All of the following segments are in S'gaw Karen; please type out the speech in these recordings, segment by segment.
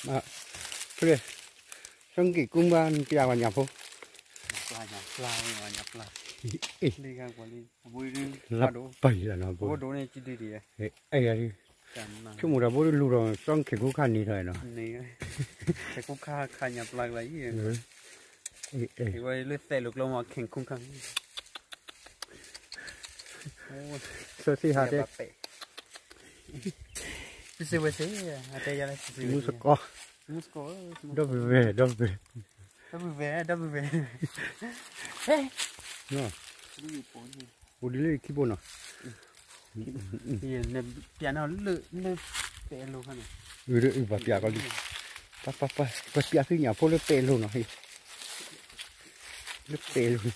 ဖဲလဲၣ်, စီၤက့ၤကူဘၣ်နပျးဝဲညၣ်ဖိ, ညၣ်ပျၢ်, ညၣ်ပျၢ်, လၢပှၤလံ, လၢပှၤဒိၣ်, ပှၤဒိၣ်န့ၣ်ကဒုဒံး, ဆိကမိၣ်တၢ်ဘိတလူၤဒီး စီၤက့ၤကူခါန့ၣ်ထီၣ်နီၤ, က့ၤကူခါခါညၣ်ပျၢ်ကလါအံၤ, ဝဲလၢသဲးလိာ်ကျိမး က့ၤကူခါ စီၤသ့ၣ်ဟးတဲ, ပစ့ဝဲစ့, မူစကီ, ဒီပုၢ်ဝဲၢ်, ဒီပုၢ်ဝဲၢ်, ဒီပုၢ်ဝဲၢ်, အိၣ်ဒ်လၢခံဘိနီၤ, ပျးန့ၣ်လၢ, လၢပဲအလိၤခါန့ၣ်, ပှၤပျးကီးလံ, ပှၤပျးသုညၣ်ဖိလၢပဲအလိၤနီၤ, လၢပဲအလိၤ,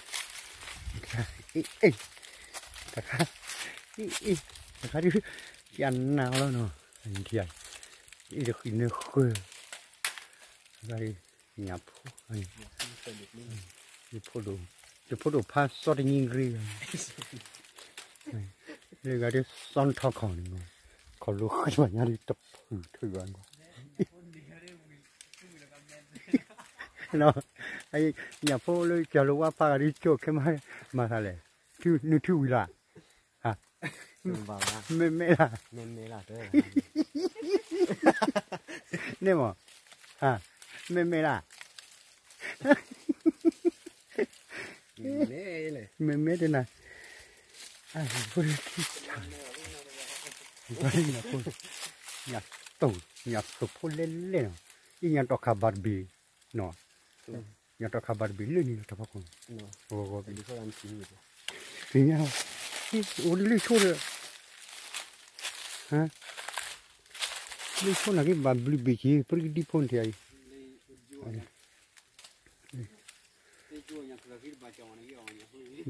တခါ, တခါ, တခါဒုး, ပျးနၤလီၤနီၤ, အံၤထံၣ်ဃံနဃၢၤ, တခါဒုး, ညၣ်ဖိ, ယဖိဒိၣ်ဖးစီတနံၤဂ့ၤ, လၢဂၤဒုးစီထီခီၣ်န့ၣ်, ခီၣ်လိာ်ဃံပှၤညါဒုးတဖုၣ်ထုၣ်ဘၣ်, ညၣ်ဖိလၢကၢ်လိာ်ဝါဖးဂၤဒုးကၠိခဲမး, မၤသးလဲၣ်, နုၢ်ထူဝံၤလၢ်, မ့မ့ၢ်လၢ်, န့ၣ်မး, မ့မ့ၢ်လၢ်, မ့မ့ၢ်တနၤ, ညၣ်တိၢ်, ညၣ်တိၢ်ဖိလဲၣ်လဲၣ်နီၤ, အံၤညၣ်တီၢ်ခးဘၣ်တဘ့ၣ်နီၤ, ညၣ်တီၢ်ခးဘၣ်တဘ့ၣ်လၢန့ၣ်လီၤတၢ်ဖီခိၣ်, သ့ၣ်ညါ, အိၣ်လၢဆိဒီး, လၢဆိနာ်က့ဘၣ်ဘျုးဘ့ၣ်က့ၤ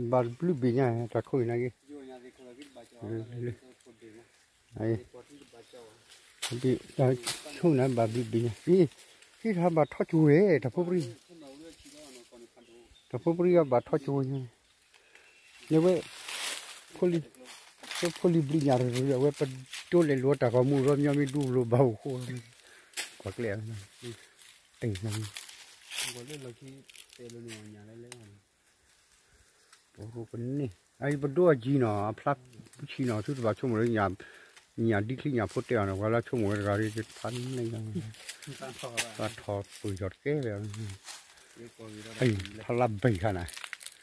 ပရကဒံဖိန့ၣ်ထံၣ်အံၤ, ဘၣ်ဘျုးဘ့ၣ်ညါ တၢ်ခိၣ်အံၤနာ်က့, တၢ်ဆိၣ်န့ၣ်ဘၣ်ဘျုးဘ့ၣ်ညါ, ဟံၣ်, ဟံၣ်တၢ်ဘၣ်ထီၣ်ကၠိဝဲ တၢ်ဖိပြံ, တၢ်ဖိပြံအဘၣ်ထီၣ်ကၠိဝဲ, လၢဝဲ, ဖိလံၤဘျုးညါတရၢ အဝဲပဒိလဲၤလိာ်တၢ်ဂီၤမူဒီး မညီမ့ၢ်ဒူလိာ်ဘၣ်အိၣ်ဃိ, ကွၢ်ကျဲ, တ့ၢ်, ပန့ၢ်, အံၤပဒိအကံနီၤ အဖျါပူဆံနီၤ သုတဘၣ်ဆိကမိၣ်လၢ ညၣ်ဒ်ချံညၣ်ဖိတဲအီၤန့ၣ် ပှၤလၢဆိကမိၣ်ဝဲတဂၤဒီး ဖးန့ၢ်, ဖးထီၣ်ပၢၢ်ထီၣ်တကဲလၢာ်, ဖးလါဘံၣ်ခါန့ၣ်,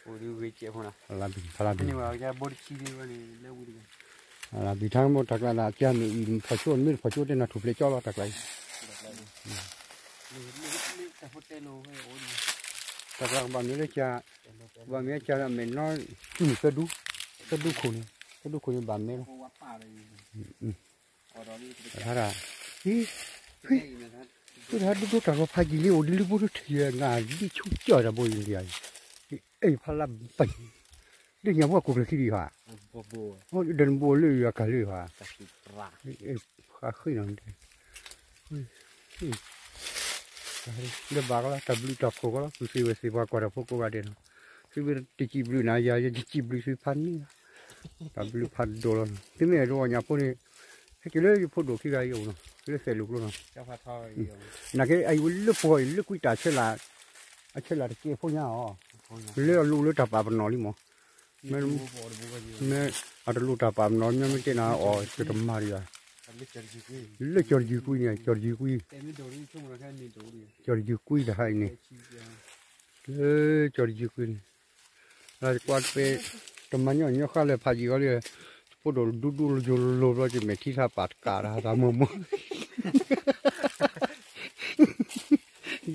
ဖးလါဘံၣ်, ဖးလါဘံၣ်, ဖးလါဘံၣ်ထါမိၢ်တၢ်ကျါန့ၣ် အကမ့ၢ်အံၤဖီၣ်ဆိ မ့ၢ်တဖီၣ်ဆိတဲနၤထူၣ်ဖျဲးကၠီလီၤတၢ်ကျါအံၤ, တၢ်ကျါကဘၣ်မ့ၢ်လၢက, ကဘၣ်မ့ၢ်ကမဲာ်နီၤ, စုမုၢ်သၢဒူ, သၢဒူခိၣ်န့ၣ်, သၢဒူခိၣ်န့ၣ် ဘၣ်မ့ၢ်လီၤ, တၢ်, တၢ်ဒိၣ်ဒိၣ်တၢ်ဂီၤဖးယံာ်လံ အိၣ်ဒ်လၢဘိတထံၣ်နၤ ဒ်ဆူကၢၢ်တၢ်ဘိအံၤန့ၣ်, အ့ၣ်ဖးလါဘံၣ်, ဒ်ညၣ်ဘိအကိၣ်ကျၢၢ်ခံဒံးဧါ, ဒီးနဘိလၢယွၤကၤလၢဧါ, ဃးဃ့နီၤ, ဒီးဘၣ်ကလီၤ တၢ်ဘျုးတၢ်ဖှိၣ်ကလီၤ သုစံးဝဲစံးပှၤကွၢ်တၢ်ဖိကိးဂၤဒဲးနီၤ, သုမ့ၢ်တစံးဘျုးနၤ ယၤယတစံးဘျုးသုဖးန့ၢ်ဘၣ်, တၢ်ဘျုးဖးဒိၣ်လီၤ, သုမ့ၢ်အဲၣ်ဒိးအီၣ်ညၣ်ဖိန့ၣ်, ဟဲက့ၤလၢယဖိဒိၣ်ခံဂၤအံၤအိၣ်နီၤ လၢသဲးလိာ်ကျိနီၤ, နာ်က့အံၤဝဲလၢပှၤအံၤလၢကွံာ်တၢ်ဆဲးလၤ, အဆဲးလၤတကဲဖိညါအီၤ, လၢအလိၣ်လၢတၢ်ပာ်ပနီၣ်လံမး, မ့ၢ်အတလိၣ်တၢ်ပာ်ပနီၣ် မ့ၢ်မ့ၢ်တဲနၤအီၤ တကမၤဒံးဧါ, လၢကၠီၣ်တယုၢ်ကွံာ်န့ၣ် ကၠီၣ်တယုၢ်ကွံာ်, ကၠီၣ်တယုၢ်ကွံာ်တဟါအံၤန့ၣ်, လၢကၠီၣ်တယုၢ်ကွံာ်န့ၣ်, လၢကွၢ်တပဲ, တမၤညီညီဃာ်လၢဖးယံာ်အီၤလံ, ဖိဒိၣ်ဒူဒူလိၤလိၤဘျီက့ၤ မဲာ်ထံထါပာ်တကးတၢ်သးမိၢ်မိၢ်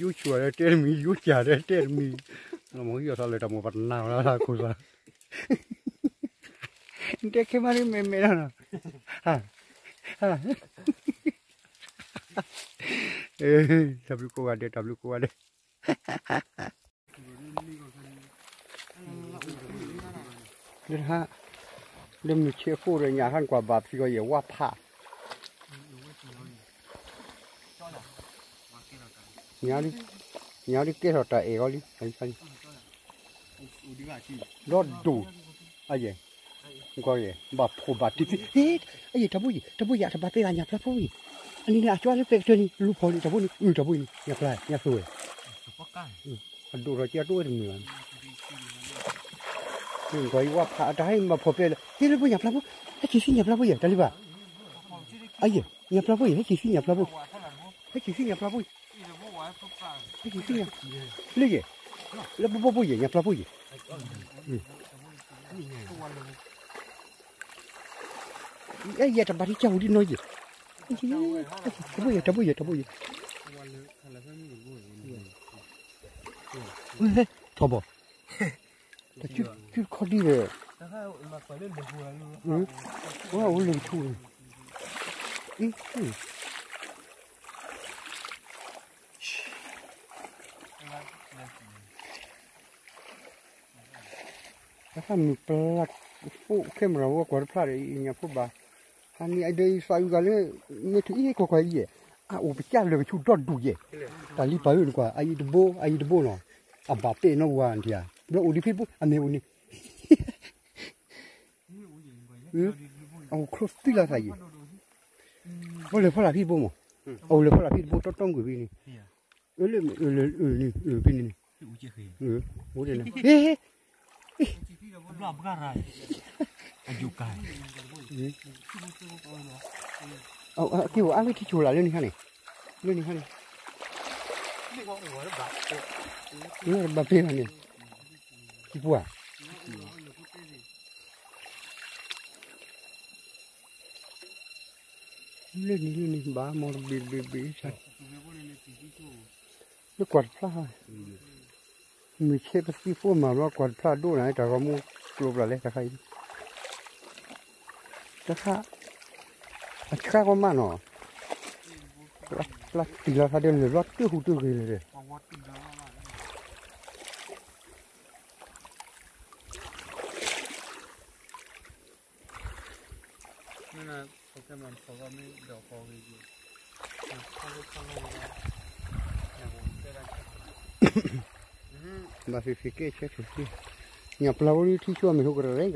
ယိၤဆူၣ်ဒီးတဲတမံၤ ယိၤကၢ်ဒီးတဲတမံၤ, လီၤမ့ၢ်ဟံးအီၤသးလၢတၢ်မိၢ်ပှၢ်တနၤဝဲလၢခိၣ်သး, တဲခဲမးဒ်မဲာ်မဲာ်လီၤနီၤ, တၢ်ဘျုးကိးဂၤဒဲး တၢ်ဘျုးကိးဂၤဒဲး လၢတဟါ, လၢမုၢ်ဆ့ၣ်အဃိဒီး ညၣ်ဟါနကွၢ်ဘၣ်ဖံးဂီၤယဲၢ်ဝါဖး, ညၣ်ဒုးကဲထီၣ်တၢ်အဲၣ်ဂီၤလံ, ဒီဒိၣ်, အယဲၢ်, ကွၢ်ယဲၢ် ဘၣ်ဖှိၣ်ဘၣ်တံၢ်, အယဲၢ် တၢ်ဘိယံၤ တၢ်ဘိယံၤ တဘၣ်ပဲဘၣ်ညၣ်ဖျါဖိအံၤ, အန့ၣ်န့ၣ် အကၠီလၢပဲကတၢၢ်န့ၣ် လူၤဖီၣ်န့ၣ် တၢ်ဖိန့ၣ် အတၢ်ဖိအံၤန့ၣ် ညၣ်ပျၢ် ညၣ်သိဝဲ အဒိၣ်ထီၣ်ကဲအတိၢ်ဝဲတမုာ်ဘၣ်. ကွၢ်အံၤဝဲဖးအတၢ်ဟဲမၤဖီၣ်ပဲလၢ ဟ့ၣ်လၢဖိညၣ်ပျၢ်ဖိ, ဟဲက့ၤသံညၣ်ပျၢ်ဖိယဲၢ် တၢ်လံၤဘၣ်. အယဲၢ် ညၣ်ပျၢ်ဖိယဲၢ် ဟဲက့ၤသံညၣ်ပျၢ်ဖိ, ဟဲက့ၤသံညၣ်ပျၢ်ဖိ, ဟဲက့ၤသံညၣ်, လၢယဲၢ်, လၢဘိဘိဖိယဲၢ် ညၣ်ပျၢ်ဖိယဲၢ်, အဲယဲၢ်တဘၣ်ဒ်ကၢ်ဝူဒ်နီၢ်ယဲၢ်, တၢ်ဖိယဲၢ် တၢ်ဖိယဲၢ် တၢ်ဖိယဲၢ်, ထီဘိ တၢ်စုခီဒ်ဒီး, အိၣ်လၢထူန့ၣ်, အံၤ, တၢ်မုၢ်ပျၢ်, အိၣ်ခဲမရၤဝဲကွၢ်တဖျၢၣ်ဒီး အံၤညၣ်ဖိဘၣ်, ဟါန့ၣ်အဒဲအံၤသးအုးဂၤလၢ, မ့ၢ်ထုးအံၤဟ့ၣ်ကွၢ်ကွၢ်အံၤယဲၢ်, အအိၣ်ပကၢ်လၢာ်ကဆူၣ်ဒီဒူၣ်ယဲၢ်, တၢ်လံၤပာ်ဝဲန့ၣ်ကွၢ် အအံၤတဘိ အအံၤတဘိနီၤ, အဘၣ်ပဲာ်နီၣ်ဝါနထံၣ်ဧါ, ဘျီအိၣ်ဒံးဖဲဘိ အမ့ၢ်အိၣ်န့ၣ် အအိၣ်ချိၣ်သံလီၤသးယံၤ, ဘၣ်လဲၤဖီလာ်ဖဲတဘိမး, အအိၣ်လဲၤဖီလာ်ဖဲတဘိတီတီမုၢ်ကွံာ်ဖဲန့ၣ်, အၢလၢ, ဖဲန့ၣ်န့ၣ်, ဟ့ၣ်, က့ၤအိၣ်အါလၢထံဆိလၢ်လၢန့ၣ်ခါန့ၣ်, လၢန့ၣ်ခါန့ၣ်, ဘၣ်ပ့ၤလီၤန့ၣ်, ထံပှၢ် လၢန့ၣ်လၢန့ၣ် ဘၣ်မီၢ်တဘ့ၣ်တဘ့ၣ်တဘ့ၣ်, လၢကွၢ်တဖျါ, မုၢ်ဆ့ပသံဖိမၤဘျီကွၢ်တဖျါဒိၣ်နၤ တၢ်ဂီၤမူကျိၤပျၢ်လဲၣ်တခါအံၤ, တခါ, အဆှါကီမးနီၤ, ပျၢ်တံၢ်လီၤခါဒီးလၢာ်ဘျီတၢ်ဟူးတၢ်ဂ့ၤလၢာ်ဒီး ဘၣ်သ့ၣ်သ့ၣ်ကဲဆဲးထူၣ်သ့, ညၣ်ပျၢ်ဝဲဒၣ်ထံဆိအမ့ၢ်ဟူကရၢကရၢအံ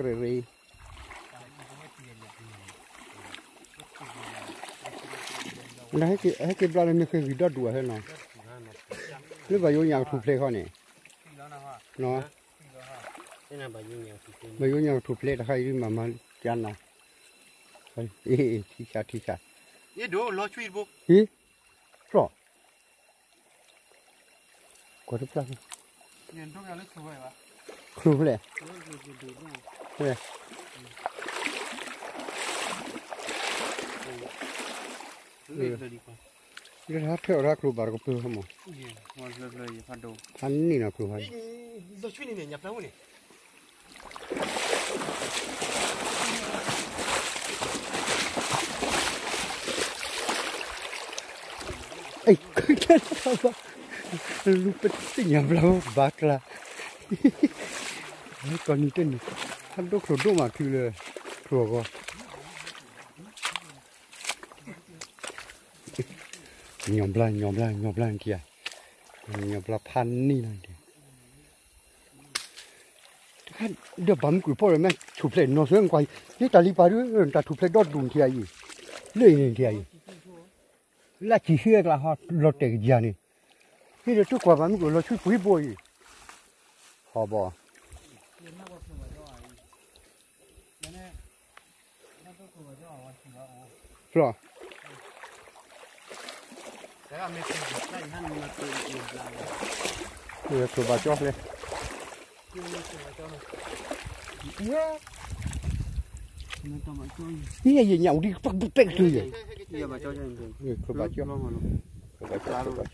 ၤ, ဟဲက့ၤဘျီလၢမ့ၢ်ဃ့ဂံၢ်ဒီဒူၣ်အဟဲနီၤ, လၢဘၣ်ယိညၣ်ကထူၣ်ဖျဲးခီန့ၣ်, ဘၣ်ယိညၣ်ကထူၣ်ဖျဲးတခါအံၤမၤမၤကၢနၤ, ထံဆးထံဆး, ဟ့ၣ်, ဖျီၣ်, ကွၢ်တဖျၢၣ်, ချူဖျဲး, လၢဟးထၢၣ်အီၤတၢ်ကျိၤဘၣ်တကပၢၤမး, ဖးန့ၣ်နီၤကျိၤဖးန့ၣ် လူၤပသ့ၣ်ညါဘျါဘၣ်ကျါ, ကီၢ်နံၤတနံၤ, ဟးဒိၣ်ချိၣ်ဒိၣ်မးဖုလၢ, ချိၣ်အဂီၢ် ညီဘျါ ညီဘျါ ညီဘျါနထံၣ်ဧါ, ညီဘျါဖးန့ၣ်လီၤနထံၣ်, ဒီးဘၣ်မုၢ်ကွံာ်ဖီၣ်ဒီးမ့ၢ်ထူၣ်ဖျဲးနီၤသွဲကွၢ်, ဟ့ၣ်တၢ်လံၤပာ်ဒုး တၢ်ထူၣ်ဖျဲးဒီဒူၣ်နထံၣ်ဧါအံၤ, လၢအံၤန့ၣ်နထံၣ်ဧါအံၤ, လၢအစံၣ်ဆံအကျါဟီလီၤတဲာ်ကယၤန့ၣ်, ဟ့ၣ်ဒီးတကွၢ်ဘၣ်မုၢ်ကွံာ်လီၤဆူပှ့ၤဘိအံၤ, ဟီဘီ ဖျီၣ်, ကျိၤဘၣ်ကၠီဖျဲၣ်, ဟ့ၣ်ယညၣ်အူဒံးပၢ်ပၢ်ကတုၤယဲၢ်, ကျိၤဘၣ်ကၠီ, ကျိၤဘၣ်ကၠီ,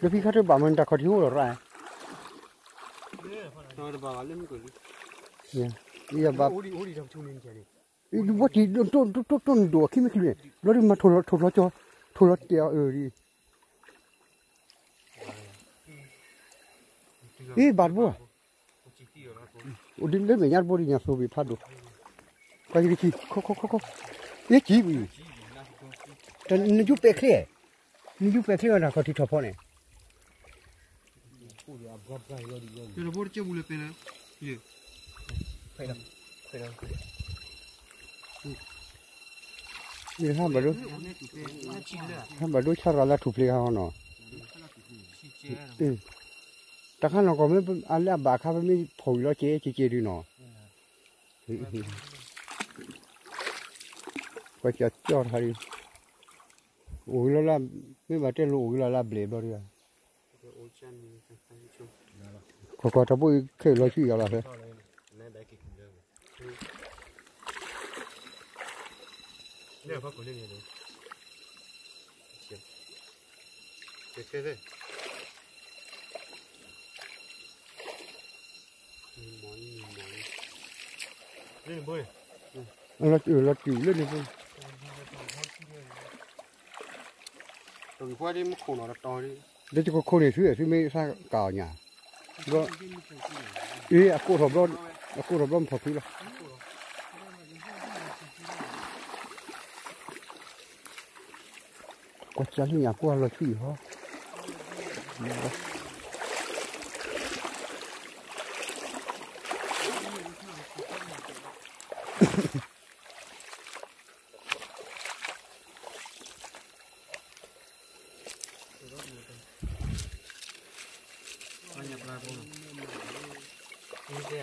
ဒီးဖံခါတဘၣ်မနုၤတၢ်ခီၣ်ထံးအိၣ်လီၤရၣ်, ယဘၣ် ဝဲတံၤ တိၢ်နဒိၣ်အခံမ့ၢ်ချုးန့ၣ် ဘျီဒုးမၤထိၣ်လီၤကၠီ, ထိၣ်လီၤတဲာ်အီၤအၢဒ်, အ့ ဘၣ်တဘိ, အိၣ်ဒ်လၢမဲာ်ညါတဘိဒ်ညါသိးဘ့ၣ်ဖးဒိၣ်, ကွၢ်ယကံ, ခီခီခီခီ, ယကံဘ့ၣ်, နယူးပဲာ်ချ့, နယူးပဲာ်ချ့ဝဲဒၣ်ခီၣ်ထံးထီၣ်ဖီန့ၣ် တဘိတကဲဘူးလၢပဲလၢ, ယဲ, ခွဲးလီၤ, ခွဲးလီၤ, ခွဲးလီၤ, ဟဲဘၣ်ဒိ, ဟဲဘၣ်ဒိဆါရၤလၢထူၣ်ဖျ့ခါဟီနီၤ, တၢ်ခါနီၢ်ကီၢ်မ့ၢ်အလၢအဘၣ်အခါ ပမ့ၢ်ဖီၣ်ဝံၤလီၤကဲကဲကဲဒုနီၤ, ပှၤကၠီၣ်တခါဒု, အိၣ်ဝံၤလီၤလၢ, မ့ၢ်ဘၣ်တဲလိၤအိၣ်ဝံၤလီၤလၢအဘျဲၣ်ဘျီဒု, ကွၢ်ကွၢ်တၢ်ဘိခဲလီၤဆူအံၤအီၤလီၤဖဲ လီၤတုၤလၢန့ၣ်ဖိ, လၢယကခိၣ်န့ၣ် သုသုမ့ၢ်သးကးအီၤညါ, အ့ အကိးထီၣ်ဘျီ, အကိးထီၣ်ဘျီမဖီၣ်ခုလီၤ. ကွၢ်ကၢ်လၢညၣ်ဖိအလီၤဆူၣ်အံၤဟီ, ပသးကၠိၣ်လီၤဘျီ, ပ့ၢ်လ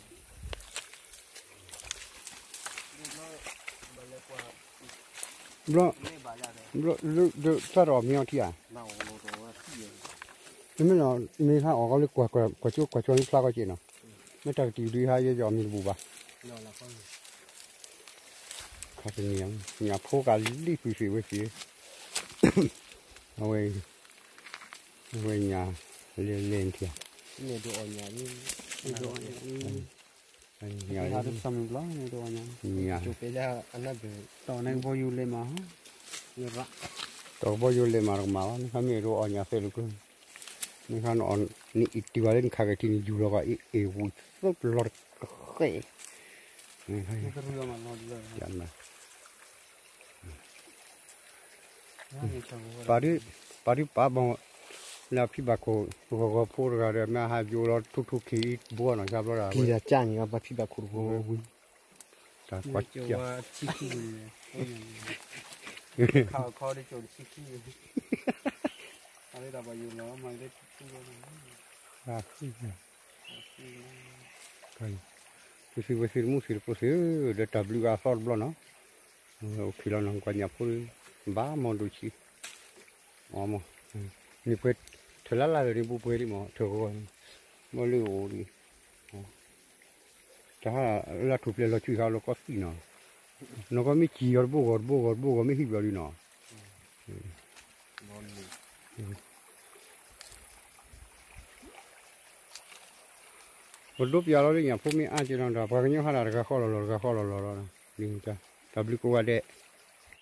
ီၤ, ဘျီ, ဘျီ, သၣ်ထီၣ်မ့ၢ်အီထံဧါ, မ့ၢ်နီၤ, မ့ၢ်ဟါအီၣ်ကီးလၢကွၢ်ကွၢ်ကွၢ်ကၠိကွၢ်ကၠိန့ၣ်ဖျါကီးက့ၤနီၤ, မ့ၢ်တၢ်ကတုၤဒုးဟါယဲယီၤမ့ၢ်တဘူၣ်ဘၣ်. ခါတနံၤ, ညၣ်ဖိကလံၣ်ဖုးသ့ၣ်ဝဲသ့ၣ်, အဝဲ, အဝဲညၣ်လဲၤလဲၤနထံၣ်, ညၣ်, ညၣ်, တီၢ်န့ၣ်ကဘီယူၤလဲၤမး, တီၢ်ကဘီယူၤလဲၤမးတကမၣ်ဘၣ်, နခါမ့ၢ်အဒိအီၣ်ညၣ်သဲးလၢကျိ, နခါနအီၣ်, နအံၤတုၤဘၣ်လၢနခးက့ၤထံန့ၣ် ယူၤလီၤကီးအ့ၣ်အ့ၣ်ဝံၤသိးလီၤတဃဲၣ်, ပာ်ဒု, ပာ်ဒုပာ်ဘီ, လၢဖံဘၣ်ခိၣ်, ဂီၤဂီၤဖိတဂၤဒီး မ့ၢ်ဟးယိလီၤထူထူခံဘိနီၤ ကဘျီဒီး, ပာ်ဖံဘၣ်ခိၣ်တဘိဝံၤ, တၢ်ကွၢ်, ပသံဝဲသံတမူသံတကိးသ့, ဒီးတၢ်ဘျုးအသီတဘျီနီၤ, အိၣ်ခံလီၤနီၤ ကွၢ်ညၣ်ဖိ, ဘၣ်မီၢ်ဒိၣ်ဆံ, အီမီၢ်, န့ၣ်ပှဲၤ, ထၢၣ်လၢ်လၢ်လၢန့ၣ် ပှဲၤပှဲၤလံမီၢ် ထၢၣ်ဂီၤ, မီၢ်လၢအိၣ်ဒံး, တၢ်လၢထူၣ်ဖျဲးလီၤဆံခါလီၤကီသံၣ်နီၤ, နီၢ်ကီၢ်မ့ၢ်စံၣ်အီၤတဘိဂီၤတဘိဂီၤတဘိဂီၤမ့ၢ်ဟံၣ်ဘျီဒုနီၤ ပဒိးပျးလီၤလၢညၣ်ဖိမ့ၢ်အါက့နီၤဒီး ပှၤကညီဟးဒၣ်တဂၤဃီလီၤလီၤ တဂၤဃီလီၤလီၤလီၤ, တၢ်ဘျုးကိးဂၤဒဲး